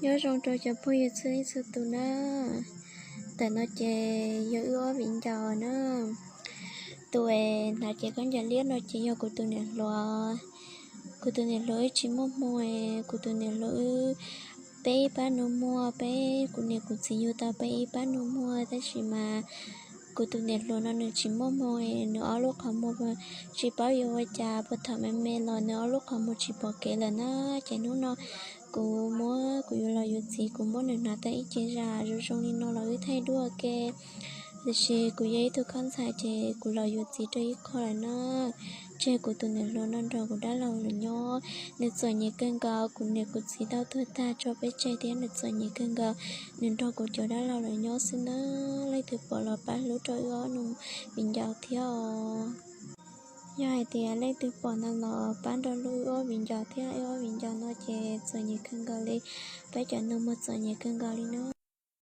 Nyob zoo rau cov phooj ywg txhua leej txhua tus na. Ntawm no ces yog wb ob viv ncaus na. Tus hnav cev khaub ncaws liab no ces yog kuv tus niam hluas. Kuv tus niam hluas wb tsis muaj hmoo, kuv tus niam hluas wb, peb ib pab nus muag, peb kuv niam kuv txiv yug tau peb ib pab nus muag tab sis mas kuv tus niam hluas no nws tsis muaj hmoo, nws ob lub qhov muag tsis paub yuav ua cas, puag thaum me me los nws ob lub qhov muag tsis pom kev lawm na. Ces hnub no kuv muab, kuv yuav los yuav txiv, kuv muab nws hnav tau ib cev zam zoo zoo li no los wb thaij duab ua ke. Tiam sis kuv yog ib tug khaub ntxhais ces kuv los yuav txiv rau ib qho lawm na. Tseg kuv tus niam hluas no nrog kuv dab laug lawm nyob, nws txom nyem kawg nkaus, kuv niam kuv txiv tau tuag tag tso peb tseg thiab nws txom nyem kawg nkaus, nws nrog kuv cov dab laug lawm nyob xwb na. Leej twg pom los pab hlub rau wb ob viv ncaus thiab os. Yog hais tias leej twg pom no los pab nrog hlub wb ob viv ncaus thiab, wb ob viv ncaus no ces txom nyem kawg nkaus li, peb cov nus muag txom nyem kawg nkaus li na.